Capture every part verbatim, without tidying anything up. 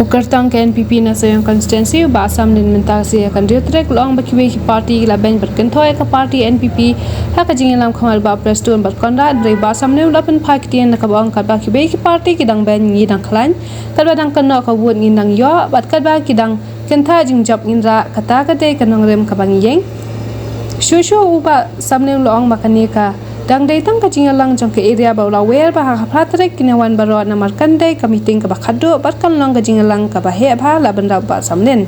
U kyrtong ka N P P na Sohiong constituency, u Bah Samlin, mynta ka sngi ka hynriew tarik, u la ong ba kiwei ki party ki la beiñ bad kynthoh ïa ka party N P P ha ka jingïalam khmat u Bah Prestone bad Conrad. Hynrei u Bah Samlin u la pynphai ktien da kaba ong katba kiwei ki party ki dang beiñ, ngi dang khlaiñ, katba dang kynnoh ka vote ngin dang ïoh, bad katba ki dang kynthah jingjop ngin rah, kata ka dei ka nongrim kaba ngi ïeng. Shuh shuh u Bah Samlin u la ong ba kane ka dang dei tang ka jingïalang jong ka area, bad u la wer ba ha ka phra tarik kin ïawan baroh, namar kan dei ka meeting kaba khatduh bad kan long ka jingïalang kaba heh bha, la bynrap u Bah Samlin.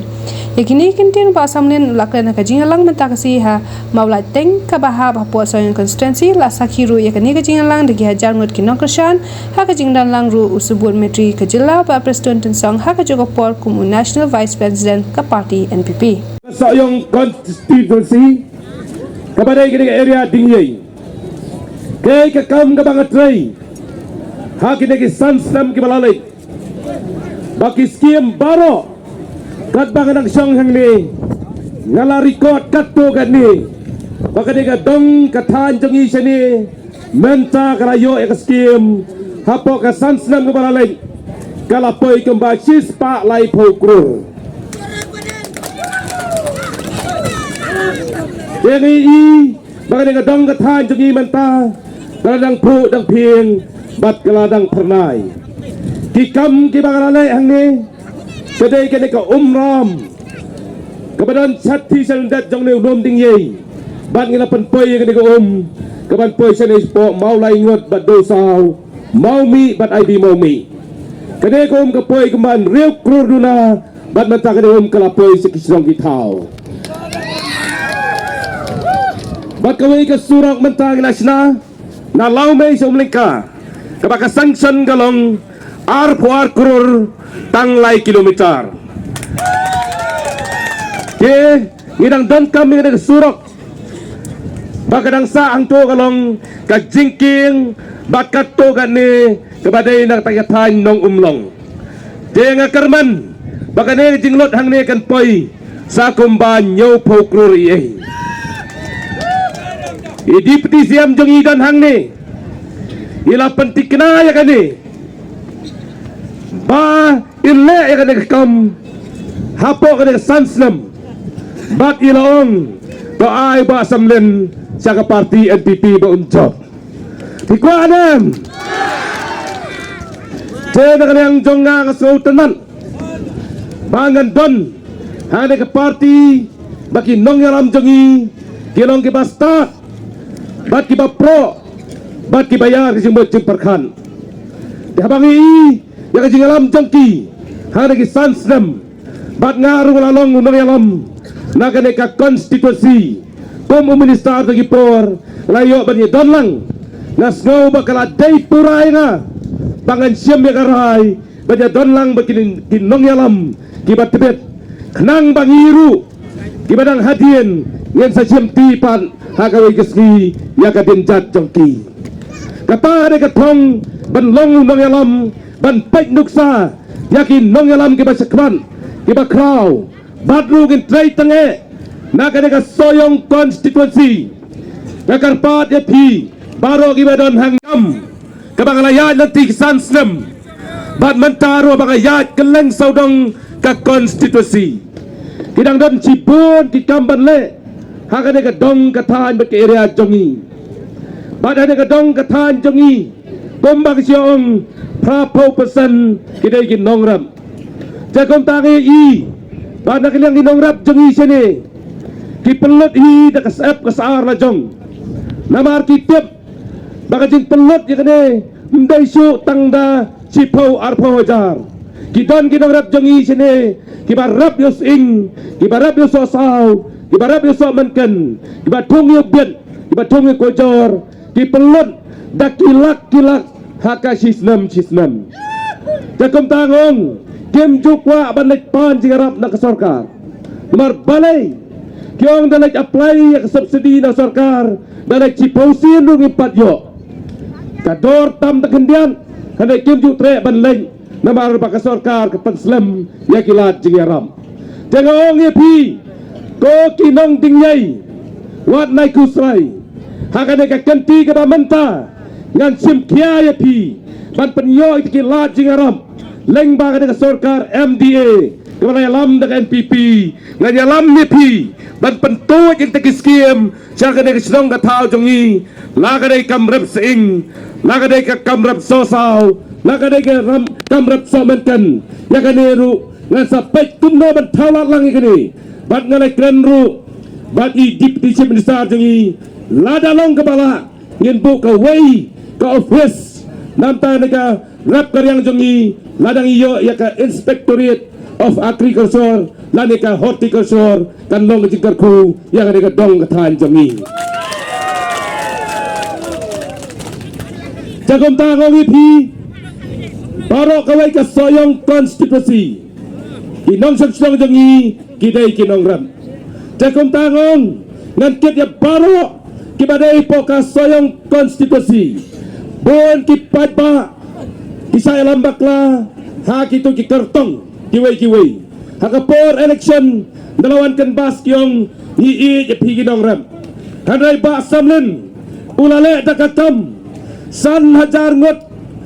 Ïa kine ki kyntien u Bah Samlin u la kren ha ka jingïalang mynta ka sngi ha Mawlai Teng kaba hap hapoh Sohiong constituency. La sakhi ruh ïa kane ka jingïalang da ki hajar ngut ki nongkyrshan, ha ka jingdonlang ruh u Subud Myntri ka jylla u Bah Prestone Tynsong ha kajuh ka por kum u National Vice President ka party N P P. Sohiong constituency, kaba dei kane ka area Dingiei. Kaei ka kam kaba nga trei ha kine ki san snem kiba la leit, ba ki skim baroh katba nga dang shong hangne, nga la record katto katne ba kane ka dong ka thaiñ jong ngi shane mynta ka la ïoh ïa ka skim hapoh ka san snem kaba la leit, ka la poi kumba shispah laiphew klur. Te ngi i ba kane ka dong ka thaiñ jong ngi mynta ka la dang phuh dang phieng bad ka la dang phyrnai. Ki kam kiba ka la leh hangne, ka dei kane ka umram kaba don shatei shalyndet jong une u lum Dingiei, bad ngi la pynpoi ïa kane ka um kaban poi shane shapoh Mawlaingut bad Dewsaw, Mawmih bad Aibi Mawmih. Kane ka um ka poi kumba hynriew klur duna, bad mynta kane ka um ka la poi sha ki shnong ki thaw. Bad kawei ka surok mynta ngi la shna na Lawmei sha Umlyngka, kaba ka sanction ka long arphew ar klur tang lai kilometer. Te ngi dang donkam ïa kane ka surok ba ka dang sah hangto ka long ka jingkieng bad katto katne kaba dei na kata ka thaiñ Nongumlong. Te nga kyrmen ba kane ka jinglut hangne kan poi sa kumba hynñiewphew klur eiei. I Deputy C M jong i don hangne, i la pynthikna ïa kane ba in leh ïa kane ka kam hapoh kane ka san snem. Bad i la ong to ai Bah Samlin sha ka party N P P ba un jop. Phi kwah ne em? Te na ka liang jong nga nga sngewtynnat ba ngan don ha kane ka party ba ki nongïalam jong ngi ki long kiba stad bad kiba proh bad kiba ïar ki jingmut jingpyrkhat. Te haba ngi i ïa ka jingïalam jong ki ha kane ki san snem, bad nga ruh la long u nongïalam na kane ka constituency kum u minister da ki por la ïoh ban ïadon lang. Nga sngew ba ka la dei pura ïa nga ba ngan shim ïa ka rai ban ïadon lang bad ki, ki nongïalam kiba tbit, khnang ba ngi ruh kiba dang hadien ngin sa shim ti pat ha kawei ka sngi ïa ka dieng jait jong ki. Kata ka dei ka thong ban long u nongïalam, ban peit nuksa ïa ki nongïalam kiba shakhmat kiba khraw. Bad ruh ngin trei tang eh na kane ka Sohiong constituency. Nga kyrpad ïa phi baroh kiba don hangkam kaba nga la ïaid lynti ki san snem bad mynta ruh ba nga ïaid kylleng sawdong ka constituency. Ki dang don shibun ki kam ban leh ha kane ka dong ka thaiñ bad ka area jong ngi. Bad ha kane ka dong ka thaiñ jong ngi, kumba ki shu ong, phraphew percent ki dei ki nongrep. Te kumta ngi i ba na ka liang ki nongrep jong ngi shane ki pynlut hi da ka syep ka sar la jong. Namar ki tip ba ka jingpynlut ïa kane ym dei shuh tang da shiphew arphew hajar. Ki don ki nongrep jong ngi shane kiba rep ïa u sying, kiba rep ïa u sohsaw, kiba rep ïa u sohmynken, kiba thung ïa u biet, kiba thung ïa u kujor, ki pynlut da ki lak ki lak ha ka shisnem shisnem. Te kumta nga ong kim ju kwah ban leit pan jingïarap na ka sorkar. Namar balei? Ki ong da leit apply ïa ka subsidy na sorkar da leit shiphew sien ruh ngim pat ïoh. Ka dor tam da khyndiat, hynrei kim ju treh ban leit namar ba ka sorkar ka pynslem ïa ki lad jingïarap. Te nga ong ïa phi ko ki nong Dingiei, wat nai khuslai. Ha kane ka kynti kaba mynta ngan shim khia ïa phi ban pynïoh ïa ki lad jingïarap. Lyngba kane ka sorkar M D A kaba la ïalam da ka N P P, nga ïalam ïa phi ban pyntuid ïa kita ki skim sha kane ka shnong ka thaw jong ngi, la ka dei kam rep sying, la ka dei ka kam rep sohsaw, la ka dei ka ram kam rep sohmynken. Ïa kane ruh ngan sa peit kumno ban thaw lad lang ïa kane. Bad nga la kren ruh bad i Deputy Chief Minister jong ngi, lada long kaba lah ngin buh kawei ka office namar kane ka rep ka riang jong ngi, lada ngi ïoh ïa ka Inspectorate of Agriculture lane ka Horticulture, kan long ka jingkyrkhu ïa kane ka dong ka thaiñ jong ngi. Te kumta nga ong ïa phi, baroh kawei ka Sohiong constituency, ki nongshong shnong jong ngi ki dei ki nongrep. Te kumta nga ong, ngan kit ïa baroh kiba dei hapoh ka Sohiong constituency. Bun ki paidbah ki shah ïalam bakla ha kito ki kyrtong kiwei kiwei. Ha ka por election, da la wan kynbas ki ong, ngi ïeit ïa phi ki nongrep. Hynrei Bah Samlin u la leh da ka kam, san hajar ngut,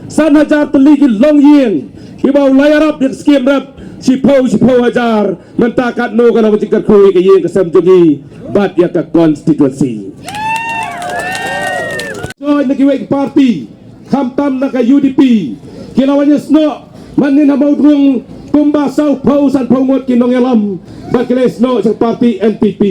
san hajar tylli ki longïing kiba u la ïarap ïa ka skim rep shiphew shiphew hajar. Mynta katno ka long ka jingkyrkhu ïa ka ïing ka sem jong ngi bad ïa ka constituency? Join na kiwei ki party, khamtam na ka U D P, ki la wan ïasnoh mynnin ha Mawdrong kumba sawphew sanphew ngut ki nongïalam, bad ki la ïasnoh sha ka party N P P.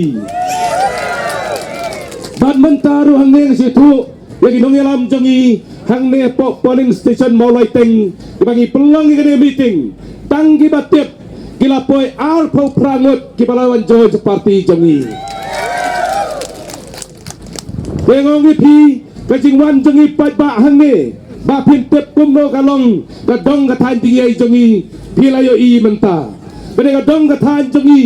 Bad mynta ruh hangne nga shu ïathuh ïa ki nongïalam jong ngi hangne hapoh polling station Mawlai Teng, kiba ngi pynlong ïa kane ka meeting, tang kiba tip ki la poi arphew phra ngut kiba la wan join sha ka party jong ngi. Te nga ong ïa phi, ka jingwan jong ngi paidbah hangne, ba phin tip kumno ka long ka dong ka thaiñ dieng ïai jong ngi, phi la ïohi mynta. Kane ka dong ka thaiñ jong ngi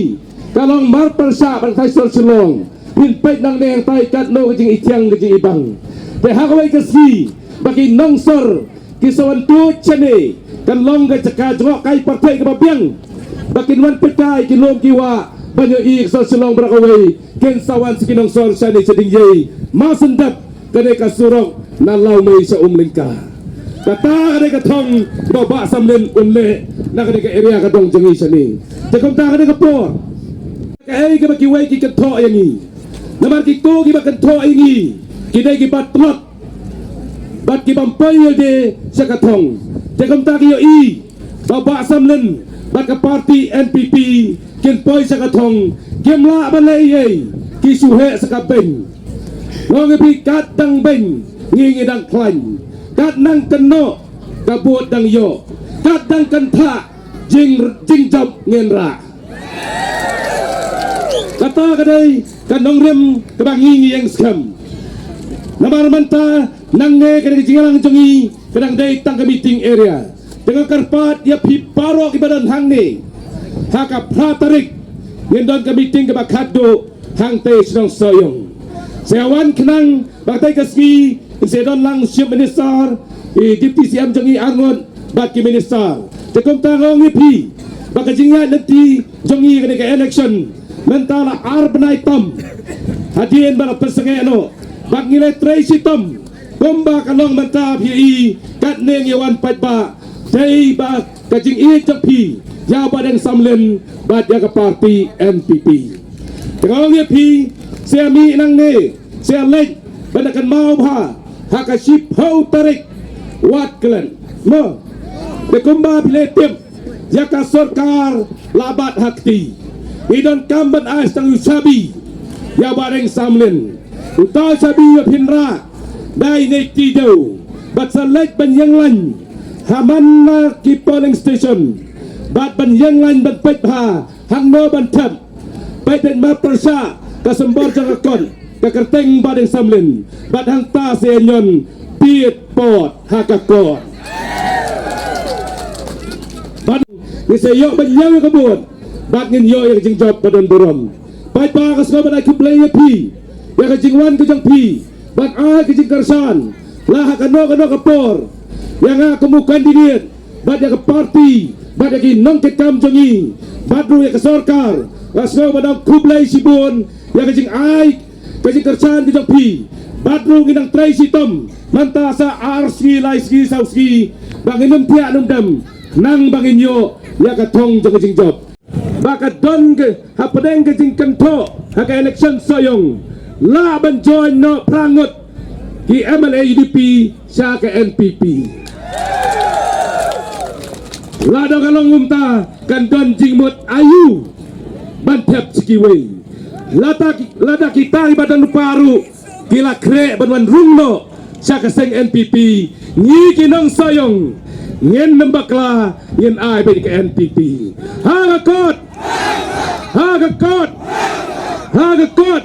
ka long marpyrshah bad ka thaiñ sor Shillong. Phin peit nangne hangtai katno ka jingithiang ka jingibang. Te ha kawei ka sngi ba ki nongsor ki sa wan tuid shane, kan long ka jaka jngohkai pyrthei kaba biang, ba kin wan peitkai ki lum ki wah ban ïohi ka sor Shillong baroh kawei. Kin sa wan sa ki nongsor shane sha Diengiei, Mawsyndet, kane ka surok na Lawmei sha Umlyngka. Kata kane ka thong ba Bah Samlin un leh na kane ka area ka dong jong ngi shane. Te kumta kane ka por, kaei kaba kiwei ki kynthoh ïa ngi? Namar kito kiba kynthoh ïa ngi ki dei kiba tlot bad ki bym poi ïalade sha ka thong. Te kumta ki ïohi ba Bah Samlin bad ka party N P P kin poi sha ka thong, kim lah ban leh ei ei, ki shu heh sha ka beiñ. Nga ong ïa phi, kat dang beiñ ngi ngi dang khlaiñ, kat nang kynnoh ka vote dang ïoh, kat dang kynthah jing jingjop ngin rah. Kata ka dei ka nongrim kaba ngi ngi ïeng skhem. Namar mynta nangne ka dei ka jingïalang jong ngi, ka dang dei tang ka meeting area. Te nga kyrpad ïa phi baroh kiba don hangne, ha ka phra tarik ngin don ka meeting kaba khatduh hangtei shnong Sohiong. Sa wan khnang ba katei ka sngi sa don lang Chief Minister, i Deputy C M jong ngi arngut bad ki minister. Te kumta nga ong ïa phi ba ka jingïaid lynti jong ngi kane ka election mynta la ar bnai tam hadien ba la pynsangeh noh, bad ngi la trei shitom. Kumba ka long mynta phi i, katne ngi wan paidbah, dei ba ka jingïeit jong phi ïa Bah Deng Samlin bad ïa ka party N P P. Te nga ong ïa phi, sa mih nangne, sa leit ban da kynmaw bha ha ka shiphew tarik, wat klet mo. Te kumba phi la tip, ïa ka sorkar la bat ha kti. Ngi donkam ban ai tang u shabi ïa Bah Deng Samlin. Uta u shabi ïa phin rah dei na kti dew, bad sa leit ban ïeng lain ha man la ki polling station, bad ban ïeng lain ban peit bha hangno ban thep. Peit beit marpyrshah ka symbol jong ka kot, ka kyrteng Bah Deng Samlin, bad hangta sa ïa ñion bit pot ha ka kot. Bad ngi sa ïoh ban ñiew ïa ka vote, bad ngin ïoh ïa ka jingjop ba don burom. Paidbah, nga sngew ban ai khublei ïa phi ïa ka jingwan ka jong phi, bad ai ka jingkyrshan la ha kano kano ka por ïa nga kum u candidate, bad ïa ka party, bad ïa ki nongkitkam jong ngi, bad ruh ïa ka sorkar. Nga sngew ban ai khublei shibun ïa ka jingai ka jingkyrshan ka jong phi. Bad ruh ngi nang trei shitom mynta sa ar sngi, lai sngi, saw sngi, ba ngin ym thiah ym dem. Nang ba ngin ïoh ïa ka thong jong ka jingjop. Ba ka don ka hapdeng ka jingkynthoh ha ka election Sohiong, lah ban join noh phra ngut ki M L A U D P sha ka N P P. Lada ka long kumta, kan don jingmut aïu ban thep sha kiwei? Lada, lada kita kiba don lypa ruh ki la khreh ban wan rung noh sha ka seng N P P, ngi ki nong Sohiong ngin ym bakla, ngin ai beit ka N P P. Ha ka kot! Ha ka kot! Ha ka kot!